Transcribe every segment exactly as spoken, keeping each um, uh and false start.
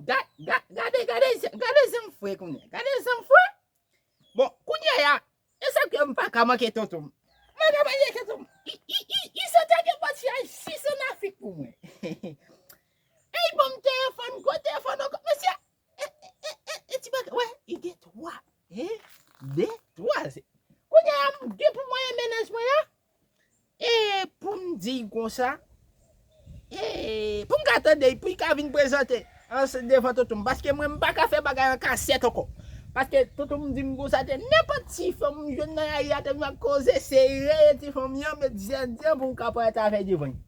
Ga- ga- Gade, gade, gade zanfre kounye a. Gade zanfre. Bon, kounye a, e sa ke m pa ka manke tonton m. M pa ka manke tonton m. I, i, i, i sante ke pati a si se n Afrik pou mwen. Ey, bon, m telefòn, gwo telefòn ankò. Mesye, e, e, e, e, e, ti bagay, wè, i gen twa. E, de, twa. Se, kounye a, m gen pou mwen e mennaj mwen an. E pou m di l konsa, e pou m ka tande l, pou l ka vin prezante ansanm devan tonton m. Paske mwen, m pa ka fè bagay an kasèt ankò. Paske tonton m di m konsa, te nenpòt ti fanm m jwenn nan lari a, te vin ap koze, se reye ti fanm nan, met dyandyan pou m ka pran travay devan l.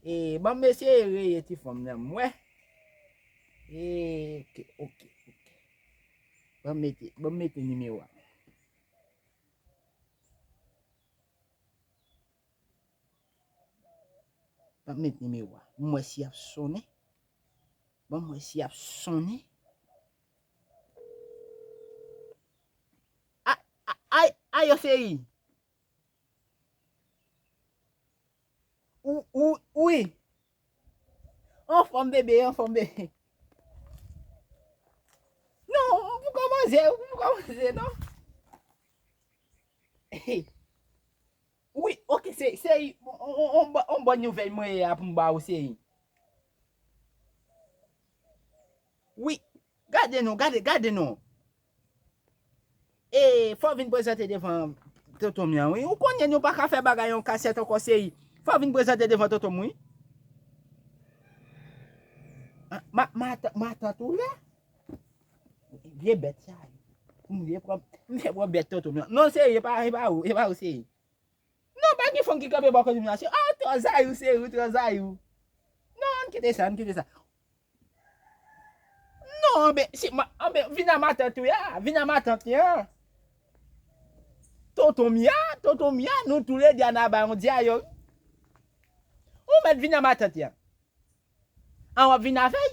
E ban m eseye reye ti fanm nan, m wè. E, ok, ok, ok. Ban m mete, ban m mete nimewo a. Ban m met nimewo a. M wè si y ap sonnen. Ban m wè si y ap sonnen. A, a, a, a, yo seri. Ou, ou, wi. Anfòm bebe, anfòm bebe. Non, ou poko manze, ou poko manze, non. Wi, ok, se, se, on, on, on, on bòn nouvèl mwen ye a pou m ba ou, se. Wi, gade non, gade, gade non. E, fò w vin prezante devan tonton m nan, wi. Ou konnen nou pa ka fè bagay yon kasèt ankò, se. Fò w vin prezante devan tonton m, wi. Ah, ma, ma, matant ou la? Vye bèt sa yo. M vye pran, m vye pran bèt tonton m nan. Non, se, e pa, e pa ou, e pa ou, se. Non, pa gen fanm ki kanpe bò kote m nan, se, ah, twò zayou, se ou, twò zayou. Non, ann kite sa, ann kite sa. Non, anben, si, ma, anben, vin a matant ou ya, vin a matant li an. Tonton m ya, tonton m ya, nou toulede a n a bay yon dyayòl. Ou mèt vin a matant li an. An w ap vin avè l?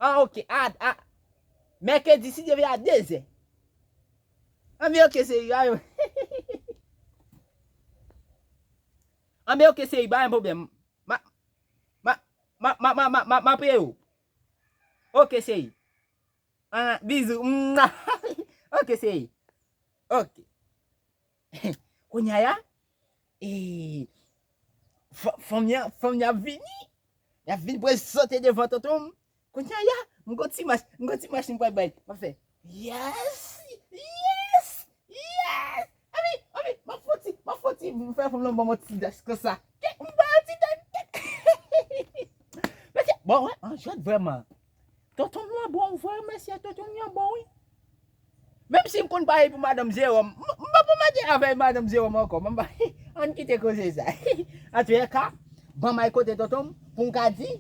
An, ok, a, a, mèkredi, si Dye vle, a dezè. Anben, ok, se, a yo. Anben, ok, se, pa gen pwoblèm. Ma, ma, ma, ma, ma, ma, ma, ma peye ou. Ok, se. Ah, bizou. Mwa. Ok, se. Ok. Kounye a, e, fa-, fanm nan, fanm nan ap vini. L ap vin prezante devan tonton m. Kounye a, m gon ti mach, m gon ti mach m pral bay. M ap fè, yes, yes, yes. Anvi, anvi, m ap fè ti, m ap fè ti, m fè fanm nan ban m yon ti dach konsa. Kèk, m ba yon ti dach. Mesye, bon, wè, an jwèt vrèman. Tonton m lan bon vre, mesye, tonton m lan bon, wi. Menm si m konn pale pou madanm Jeròm, m, m pa pou mande avèk madanm Jeròm ankò. M pa, ann kite koze sa. Antouka, ban m al kote tonton m, pou m ka di,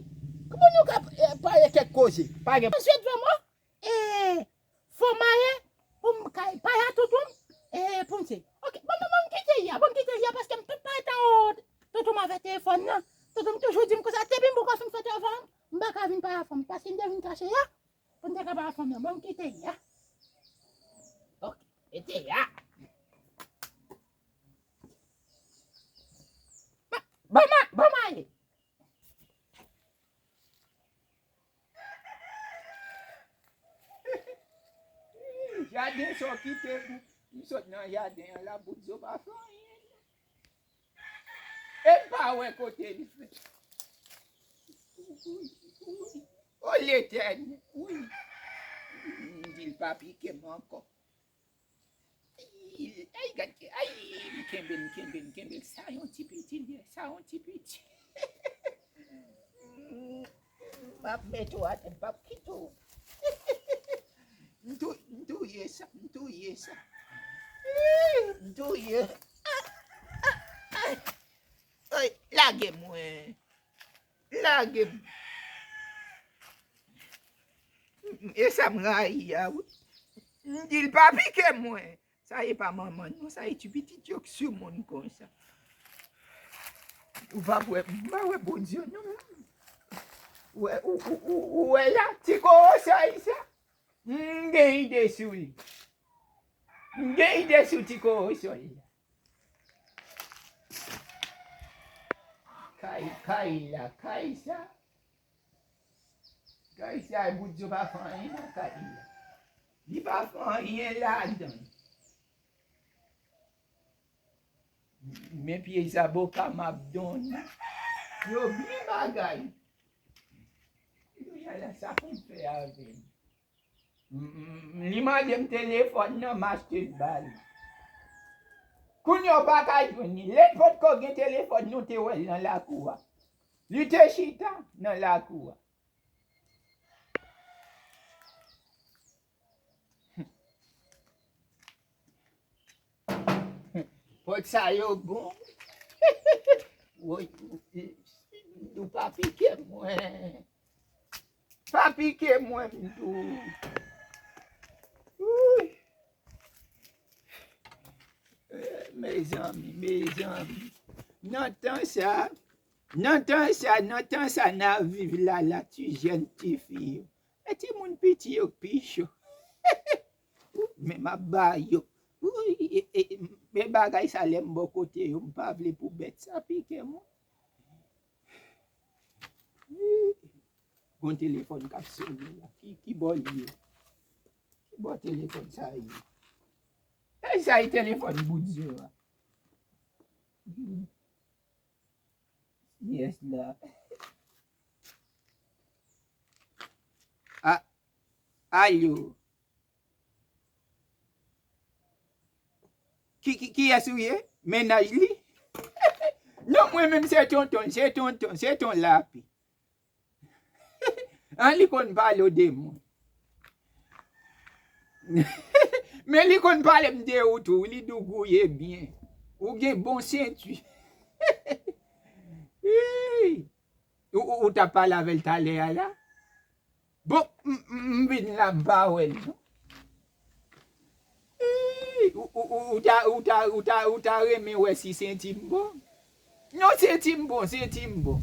pou nou ka, eh, pale kèk koze. Pa gen. Answit, vrèman, e, fò m ale pou m kay pale a tonton m, e, pou m se. Ok, ban m, ban m kite l ya, ban m kite l ya, paske m pap pale tan tonton m avèk telefòn nan. Tonton m toujou di m konsa, depi m poko fin fè travay, m pa ka vin pale avè w, paske m te vin kache ya, pou m te ka pale avè w, ban m kite l ya. Ok, mete l ya. Ban, ban m, ban m ale. Jaden sa w kite m, m sot nan jaden an la, bout zo pa fè anyen. E m pa wè kote li fè. O Letènèl, wi. M di l pa pike m ankò. Ay, ay, gad, ay, m kenbe l, m kenbe l, m kenbe l. Sa yon ti piti, li ye, sa yon ti piti. M ap mete w atè, m p ap kite w. M tou-, m touye sa, m touye sa. M touye. Ay, lage mwen. Lage m. E sa m rayi a, wi. M di l pa pike mwen. Sa e pa manman, non, sa e ti pitit yo k sou moun konsa. Ou pa wè, m pa wè Bondye, non. Ou wè, ou, ou, ou, ou wè la, ti kowosòy sa? M gen ide sou li. M gen ide sou ti kowosòy la. Kay, kay la, kay sa. Kay sa e Boudio pa fè anyen nan kay la. Li pa fè anyen ladan. Men pye zaboka m ap donnen. Yo byen bagay. Kounye a la, sa pou m fè avè l? M, m, m, li mande m telefòn nan, m achte l ba li. Kounye a w pa ka jwenn li. Lè l potko gen telefòn, nou te wè l nan lakou a. Li te chita nan lakou a. Pòt sa yo bon. Woy, nou pa pike mwen. Pa pike mwen, m tou. Wouy. Eh, mezanmi, mezanmi. Nan tan sa, nan tan sa, nan tan sa n ap viv la, la ti jèn ti fi yo. E timoun piti yo k pi cho. Men m ap ba yo. Wi, e, e, men bagay sa lè m bò kote yo, m pa vle pou bèt sa pike mwen. Wi. Gon telefòn k ap sonnen la. Ki, ki bò l ye? Ki bò telefòn sa ye? E sa e telefòn Boudio a. Yes la. A, alo. Ki, ki, kiyès ou ye? Mennaj li? Non, mwen menm se tonton, se tonton, se ton lapi. An, li konn pale w de mwen. Men li konn pale m de ou tou, li di w gouye byen. Ou gen bon senti. Ey! Ou, ou, ou t ap pale avè l talè a la? Bon, m, m, m vin la, m pa wè l, non. Ey, ou, ou, ou, ou ta, ou ta, ou ta, ou ta renmen wè si senti m bon? Non, senti m bon, senti m bon.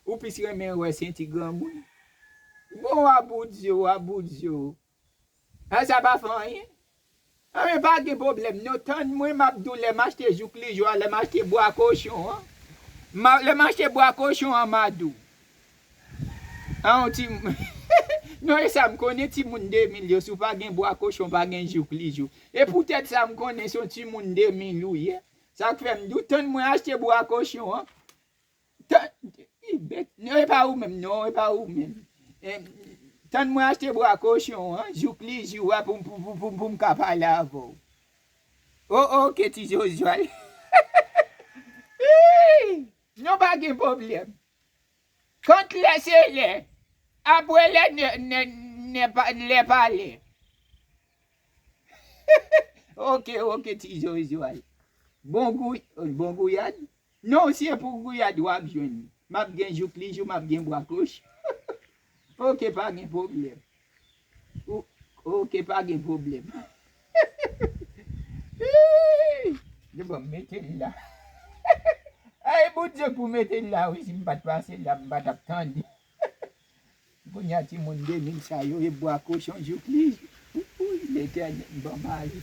Ou plis renmen wè senti granmoun. Bon, w a bout zye w, w a bout zye w. A, sa pa fè anyen. A, men pa gen pwoblèm, non. Tann mwen, m ap di w, lè m achte jouk li jou a, lè m achte bwa kochon an. Ma, lè m achte bwa kochon an, m a di w. A, yon ti, non, e sa m konnen, timoun de mil yo, si w pa gen bwa kochon, pa gen jouk li jou. E poutèt sa, m konnen se yon timoun de mil ou ye. Sa k fè m di w, tann mwen achte bwa kochon an. Tan, i bèt, non, e pa ou menm, non, e pa ou menm. E, tann mwen achte bwa kochon an, jouk li jou a pou, pou, pou, pou, pou m ka pale avè w. O, oke, ti Zozwal. Ii, non, pa gen pwoblèm. Kont lè se lè. Apre lè, nè, nè, nè pa, lè pa lè. Oke, oke, ti Zozwal. Bon gou-, bon gouyad. Non, si e pou gouyad w ap jwenn. M ap gen jouk li jou, m ap gen bwa koch. Oke, pa gen pwoblèm. O-, oke, pa gen pwoblèm. Ii! Yo ban m mete l la. Ay, Bondye pou mete l la, wi, si m pa t pase la, m pa t ap tande. Kounye a, timoun de mil sa yo, e bwa kochon jouk li. Ou, ou, Letènèl, ban m ale.